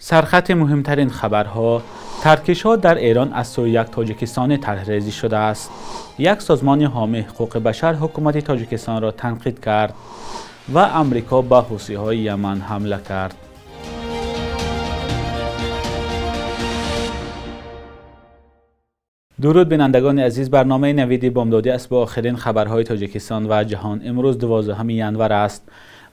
Сархати муҳимтарин хабарҳо. Таркишҳо дар Эрон аз сӯи як тоҷикистонӣ тарҳрезӣ шудааст. Як созмони ҳомии ҳуқуқи башар ҳукумати Тоҷикистонро танқид кард ва Амрико ба ҳусиҳои Яман ҳамла кард. Дуруд бинандагони азиз, барномаи Навиди Бомдодӣ аст бо охирин хабарҳои Тоҷикистон ва ҷаҳон. Имрӯз 12 январ аст.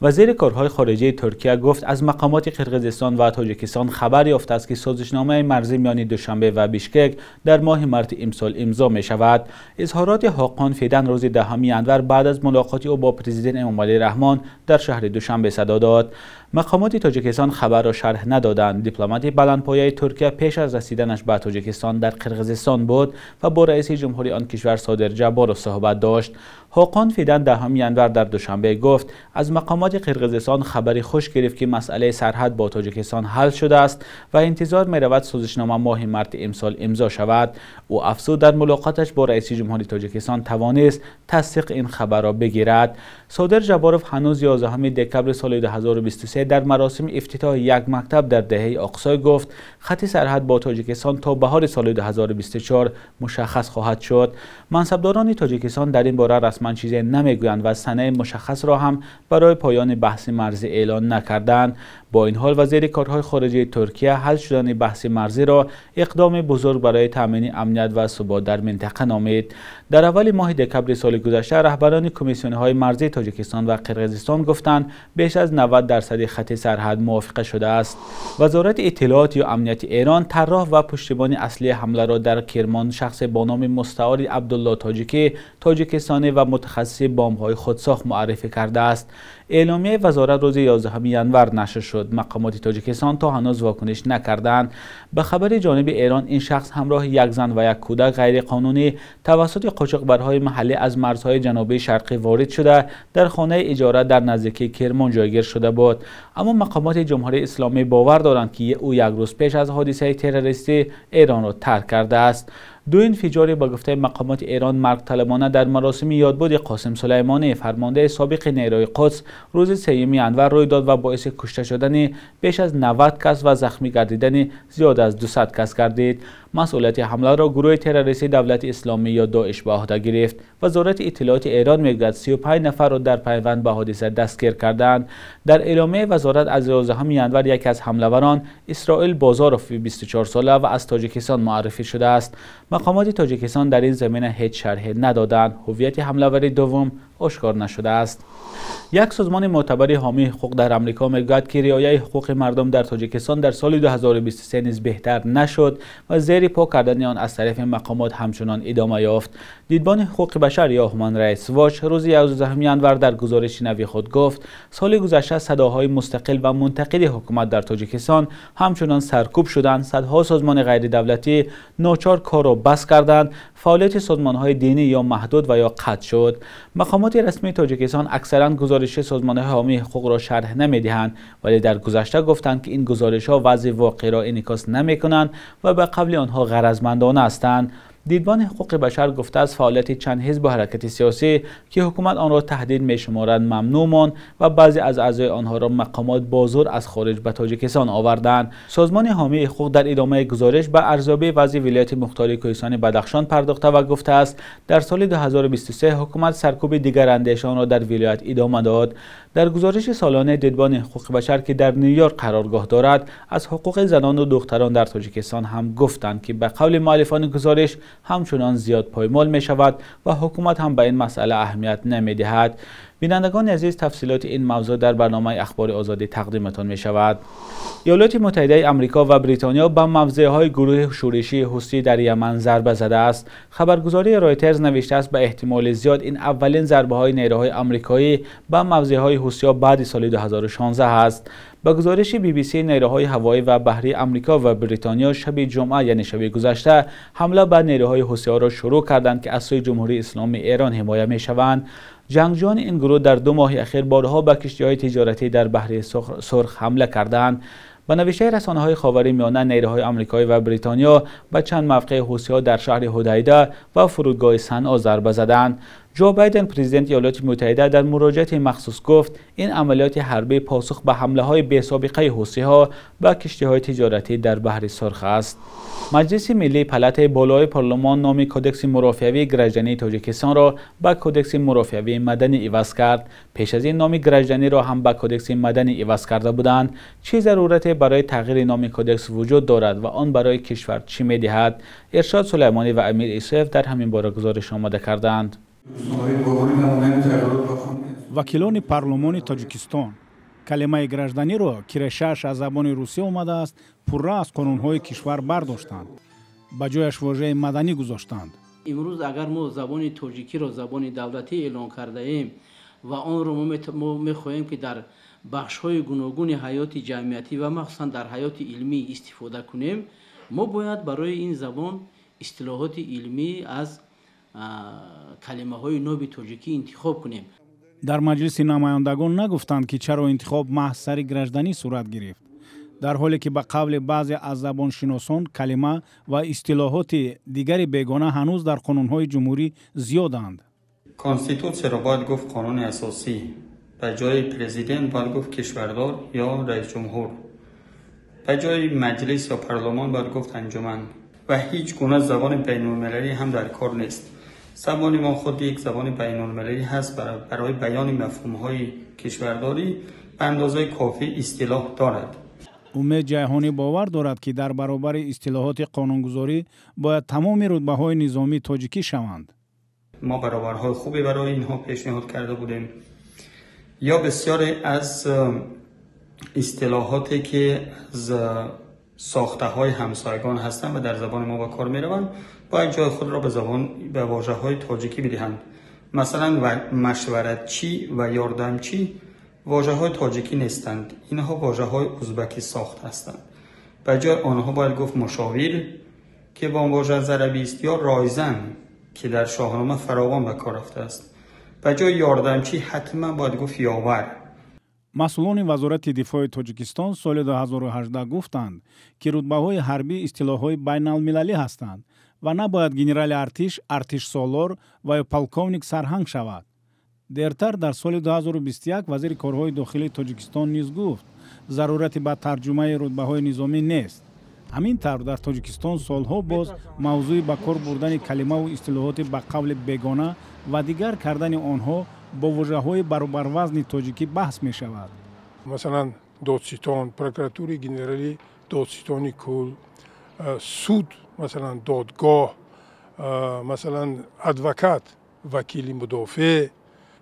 Вазири корҳои хориҷии Туркия гуфт аз мақомоти Қирғизистон ва Тоҷикистон хабар ёфтааст, ки созишномаи марзӣ миёни Душанбе ва Бишкек дар моҳи марти имсол имзо мешавад. Изҳороти Ҳоқон Фидан рӯзи 10 январ баъд аз мулоқоти ӯ бо президент Эмомалӣ Раҳмон дар шаҳри Душанбе садо дод. Мақомоти Тоҷикистон хабарро шарҳ надоданд. Дипломати баландпояи Туркия пеш аз расиданаш ба Тоҷикистон дар Қирғизистон буд ва бо раиси ҷумҳури он кишвар Содир Ҷабборов суҳбат дошт. Ҳоқон Фидан 10 январ дар Душанбе гуфт аз мақомоти Қирғизистон хабари хуш гирифт, ки масъалаи сарҳад бо Тоҷикистон ҳал шудааст ва интизор меравад созишнома моҳи марти имсол имзо шавад. Ӯ афзуд дар мулоқоташ бо раиси ҷумҳури Тоҷикистон тавонист тасдиқ ин хабарро бигирад. Содир Ҷабборов ҳанӯз 11 декабри соли 2023 дар маросими ифтитоҳи як мактаб дар деҳаи Оқсой гуфт хати сарҳад бо Тоҷикистон то баҳори соли 2024 мушаххас хоҳад шуд. Мансабдорони Тоҷикистон дар ин бора расман чизе намегӯянд ва санаи мушаххасро ҳам барои поёни баҳси марзӣ эълон накарданд. Бо ин ҳол вазири корҳои хориҷии Туркия ҳал шудани баҳси марзиро иқдоми бузург барои таъмини амният ва субот дар минтақа номид. Дар аввали моҳи декабри соли гузашта раҳбарони комиссионҳои марзии Тоҷикистон ва Қирғизистон гуфтанд беш аз 90% хати сарҳад мувофиқа шудааст. Вазорати иттилоот ё амнияти Эрон тарроҳ ва пуштибони аслии ҳамларо дар Кирмон шахсе бо номи мустаори Абдулло Тоҷикӣ, тоҷикистонӣ ва мутахассиси бомбҳои худсохт муаррифӣ кардааст. Эъломияи вазорат рӯзи 11 январ нашр шуд. Мақомоти Тоҷикистон то ҳанӯз вокуниш накарданд. Ба хабари ҷониби Эрон ин шахс ҳамроҳи як зан ва як кӯдак ғайриқонунӣ тавассути қочоқбарҳои маҳаллӣ аз марзҳои ҷанубии шарқӣ ворид шуда дар хонаи иҷора дар наздикии Кирмон ҷойгир шуда буд. Аммо мақомоти Ҷумҳурии Исломӣ бовар доранд, ки ӯ як рӯз пеш аз ҳодисаи террористӣ Эронро тарк кардааст. Ду инфиҷоре ба гуфтаи мақомоти Эрон маргталабона дар маросими ёдбуди Қосим Сулаймонӣ, фармондаи собиқи нерӯи Қудс, рӯзи 3 январ рӯй дод ва боиси кушта шудани беш аз 90 кас ва захмӣ гардидани зиёд аз 200 кас гардид. Масъулияти ҳамларо гурӯҳи террористии Давлати Исломӣ ё Доиш ба ӯҳда гирифт. Вазорати иттилооти Эрон мегӯяд 35 нафарро дар пайванд ба ҳодиса дастгир карданд. Дар эъломияи вазорат аз 11 январ яке аз ҳамлаварон Исроил Бозоров 24 сола ва аз Тоҷикистон муаррифӣ шудааст. Мақомоти Тоҷикистон дар ин замина ҳеҷ шарҳе надоданд. Ҳувияти ҳамлавари дуввум ошкор нашудааст. Як созмони мӯътабари ҳомии ҳуқуқ дар Амрико мегӯяд, ки риояи ҳуқуқи мардум дар Тоҷикистон дар соли 2023 низ беҳтар нашуд ва зери по кардани он аз тарафи мақомот ҳамчунон идома ёфт. Дидбони ҳуқуқи башар ё Human Rights Watch рӯзи 11 январ дар гузориши нави худ гуфт соли гузашта садоҳои мустақил ва мунтақиди ҳукумат дар Тоҷикистон ҳамчунон саркӯб шуданд, садҳо созмони ғайридавлатӣ ночор корро бас карданд, фаъолияти созмонҳои динӣ ё маҳдуд ва ё қатъ шуд. Мақомоти расмии Тоҷикистон аксаран гузориши созмонҳои ҳомии ҳуқуқро шарҳ намедиҳанд, вале дар гузашта гуфтанд, ки ин гузоришҳо вазъи воқеиро инъикос намекунанд ва ба қавли онҳо ғаразмандона ҳастанд. Дидбони ҳуқуқи башар гуфтааст фаъолияти чанд ҳизбу ҳаракати сиёсӣ, ки ҳукумат онро таҳдид мешуморад, мамнӯъ монд ва баъзе аз аъзои онҳоро мақомот бо зӯр аз хориҷ ба Тоҷикистон оварданд. Созмони ҳомии ҳуқуқ дар идомаи гузориш ба арзёбии вазъи вилояти мухтори Кӯҳистони Бадахшон пардохта ва гуфтааст дар соли 2023 ҳукумат саркӯби дигарандешонро дар вилоят идома дод. Дар гузориши солонаи Дидбони ҳуқуқи башар, ки дар Нью-Йорк қароргоҳ дорад, аз ҳуқуқи занону духтарон дар Тоҷикистон ҳам гуфтанд, ки ба қавли муаллифони гузориш ҳамчунон зиёд поймол мешавад ва ҳукумат ҳам ба ин масъала аҳамият намедиҳад. Бинандагони азиз, тафсилоти ин мавзӯъ дар барномаи Ахбори Озодӣ тақдиматон мешавад. Иёлоти Муттаҳидаи Амрико ва Бритониё ба мавзеъҳои гурӯҳи шӯришии ҳусӣ дар Яман зарба задааст. Хабаргузории Ройтерз навиштааст ба эҳтимоли зиёд ин аввалин зарбаҳои нерӯҳои амрикоӣ ба мавзеъҳои ҳусиҳо баъди соли 2016 аст. Ба гузориши BBC, нерӯҳои ҳавоӣ ва баҳрии Амрико ва Бритониё шаби ҷумъа, яъне шаби гузашта, ҳамла ба нерӯҳои ҳусиҳоро шурӯъ карданд, ки аз сӯи Ҷумҳурии Исломии Эрон ҳимоя мешаванд. Ҷангҷӯёни ин гурӯҳ дар 2 моҳи ахир борҳо ба киштиҳои тиҷоратӣ дар баҳри Сурх ҳамла карданд. Ба навиштаи расонаҳои Ховари Миёна, нерӯҳои амрикоӣ ва Бритониё ба чанд мавқеи ҳусиҳо дар шаҳри Ҳудайда ва фурудгоҳи Санъо зарба заданд. Ҷо Байден, президенти Иёлоти Муттаҳида, дар муроҷиати махсус гуфт, ин амалиёти ҳарбӣ посух ба ҳамлаҳои бесобиқаи ҳусиҳо ба киштиҳои тиҷоратӣ дар баҳри Сурх аст. Маҷлиси Миллии Палатаи болои парлумон номи Кодекси мурофиавии граждании Тоҷикистонро ба Кодекси мурофиавии маданӣ иваз кард. Пеш аз ин номи гражданиро ҳам ба Кодекси маданӣ иваз карда буданд. Чӣ зарурате барои тағйири номи кодекс вуҷуд дорад ва он барои кишвар чӣ медиҳад? Иршод Сулаймонӣ ва Амир Исоев дар ҳамин бора гузориш омода карданд. Вакилони парлумони Тоҷикистон калимаи гражданиро, ки решааш аз забони русӣ омадааст, пурра аз қонунҳои кишвар бардоштанд, ба ҷояш вожаи маданӣ гузоштанд. Имрӯз агар мо забони тоҷикиро забони давлатӣ эълон кардаем ва онро мо мехоҳем, ки дар бахшҳои гуногуни ҳаёти ҷамъиятӣ ва махсусан дар ҳаёти илмӣ истифода кунем, мо бояд барои ин забон истилоҳоти илмӣ аз калимаҳои ноби тоҷикӣ интихоб кунем. Дар Маҷлиси намояндагон нагуфтанд, ки чаро интихоб маҳз сари гражданӣ сурат гирифт, дар ҳоле ки ба қавли баъзе аз забоншиносон калима ва истилоҳоти дигари бегона ҳанӯз дар қонунҳои ҷумҳурӣ зиёданд. Конститутсияро бояд гуфт қонуни асосӣ, ба ҷои президент бояд гуфт кишвардор ё раисҷумҳур, ба ҷои маҷлис ё парлумон бояд гуфт анҷуман ва ҳеҷ гуна забони байналмилалӣ ҳам дар кор нест. Забони мо худ як забони байналмилалӣ ҳаст, барои баёни мафҳумҳои кишвардорӣ ба андозаи кофӣ истилоҳ дорад. Умед Ҷайҳонӣ бовар дорад, ки дар баробари истилоҳоти қонунгузорӣ бояд тамоми рутбаҳои низомӣ тоҷикӣ шаванд. Мо баробарҳои хубе барои инҳо пешниҳод карда будем. Ё бисёре аз истилоҳоте ки аз сохтаҳои ҳамсоягон ҳастанд ва дар забони мо ба кор мераванд, бояд ҷои худро ба забон, ба вожаҳои тоҷикӣ бидиҳанд. Масалан, машваратчӣ ва ёрдамчӣ вожаҳои тоҷикӣ нестанд. Инҳо вожаҳои узбакӣ сохт ҳастанд. Ба ҷои онҳо бояд гуфт мушовир, ки бо вожа аз арабист, ё ройзан, ки дар Шоҳнома фаровон ба кор рафтааст. Ба ҷои ёрдамчӣ ҳатман бояд гуфт ёвар. Масъулони Вазорати дифои Тоҷикистон соли 2018 гуфтанд, ки рутбаҳои ҳарбӣ истилоҳҳои байналмилалӣ ҳастанд ва набояд генерали артиш, артишсолор ва ё полковник сарҳанг шавад. Дертар дар соли 2021 вазири корҳои дохилии Тоҷикистон низ гуфт, зарурати ба тарҷумаи рутбаҳои низомӣ нест. Ҳамин тавр дар Тоҷикистон солҳо боз мавзӯи ба кор бурдани калимаву истилоҳоти ба қавли бегона ва дигар кардани онҳо бо вожаҳои баробарвазни тоҷикӣ баҳс мешавад. Масалан, додситон, прокуратураи генералӣ, додситони кул, суд, масалан, додгоҳ, масалан, адвокат, вакили мудофеъ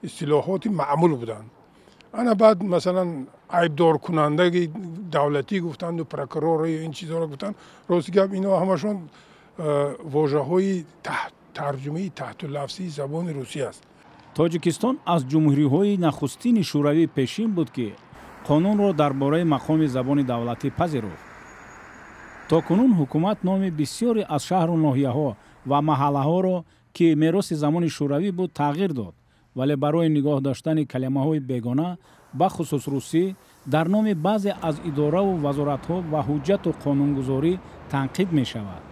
истилоҳоти маъмул буданд. Ана баъд, масалан, айбдоркунандаи давлатӣ гуфтанду прокурору ин чизҳоро гуфтанд. Рости гап, инҳо ҳамашон вожаҳои тарҷумаи таҳтуллафзии забони русӣ аст. Тоҷикистон аз ҷумҳуриҳои нахустини шӯравии пешин буд, ки қонунро дар бораи мақоми забони давлатӣ пазируфт. То кунун ҳукумат номи бисёре аз шаҳру ноҳияҳо ва маҳаллаҳоро, ки мероси замони шӯравӣ буд, тағйир дод, вале барои нигоҳ доштани калимаҳои бегона, бахусус русӣ, дар номи баъзе аз идораву вазоратҳо ва ҳуҷҷату қонунгузорӣ танқид мешавад.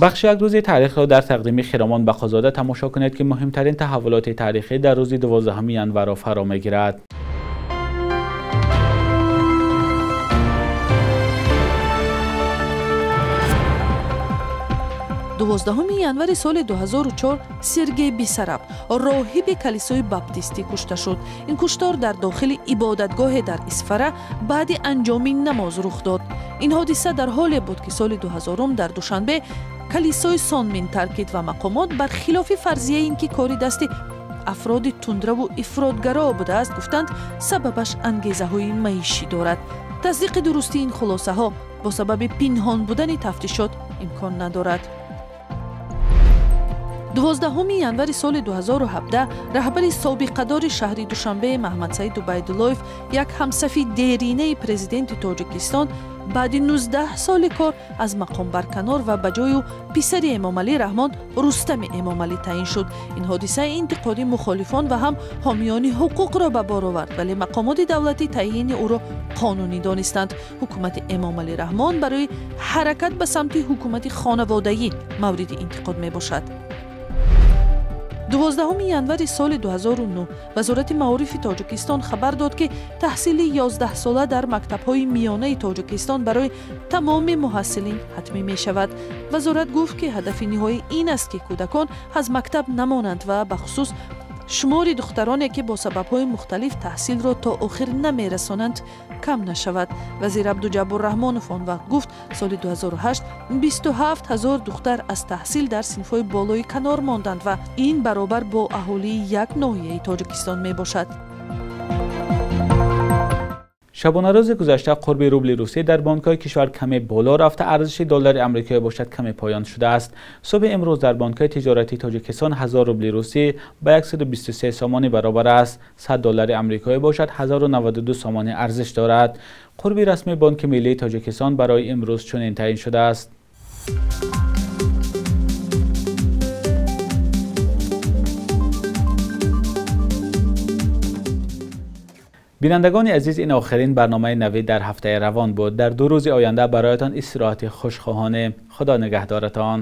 Бахши як рӯзи таърихро дар тақдими Хиромон Бақозода тамошо кунед, ки муҳимтарин таҳаввулоти таърихӣ дар рӯзи 12 январро фаро мегирад. 12 январи соли 2004 Сергей Бисараб, роҳиби калисои баптистӣ, кушта шуд. Ин куштор дар дохили ибодатгоҳе дар Исфара баъди анҷоми намоз рух дод. Ин ҳодиса дар ҳоле буд, ки соли 2000 дар Душанбе калисои Сонмин таркид ва мақомот бар хилофи фарзияи ин ки кори дасти афроди тундраву ифротгаро будааст, гуфтанд, сабабаш ангезаҳои маишӣ дорад. Тасдиқи дурустии ин хулосаҳо бо сабаби пинҳон будани тафтишот имкон надорад. 12 январи соли 2017 раҳбари собиқадори шаҳри Душанбе Маҳмадсаид Убайдуллоев, як ҳамсафи деринаи президенти Тоҷикистон, баъди 19 соли кор аз мақом барканор ва ба ҷои ӯ писари Эмомалӣ Раҳмон Рустами Эмомалӣ таъин шуд. Ин ҳодиса интиқоди мухолифон ва ҳам ҳомиёни ҳуқуқро ба бор овард, вале мақомоти давлатӣ таъйини ӯро қонунӣ донистанд. Ҳукумати Эмомалӣ Раҳмон барои ҳаракат ба самти ҳукумати хонаводагӣ мавриди интиқод мебошад. 12 январи соли 2009 Вазорати маорифи Тоҷикистон хабар дод, ки таҳсили 11сола дар мактабҳои миёнаи Тоҷикистон барои тамоми муҳассилин ҳатмӣ мешавад. Вазорат гуфт, ки ҳадафи ниҳоӣ ин аст, ки кӯдакон аз мактаб намонанд ва бахусус шумори духтароне, ки бо сабабҳои мухталиф таҳсилро то охир намерасонанд, кам нашавад. Вазир Абдуҷаббор Раҳмонов он вақт гуфт, соли 2008 27 ҳазор духтар аз таҳсил дар синфҳои болои канор монданд ва ин баробар бо аҳолии як ноҳияи Тоҷикистон мебошад. Шабонарӯзи гузашта қурби рубли русӣ дар бонкҳои кишвар каме боло рафта, арзиши доллари амрикоӣ бошад каме поён шудааст. Субҳи имрӯз дар бонкҳои тиҷоратии Тоҷикистон 1000 рубли русӣ ба 123 сомонӣ баробар аст. 100 доллари амрикоӣ бошад 1092 сомонӣ арзиш дорад. Қурби расмии Бонки миллии Тоҷикистон барои имрӯз чунин таъин шудааст. Бинандагони азиз, ин охирин барномаи Навид дар ҳафтаи равон буд. Дар 2 рӯзи оянда бароятон истироҳати хуш хоҳонем. Худо нигаҳдоратон.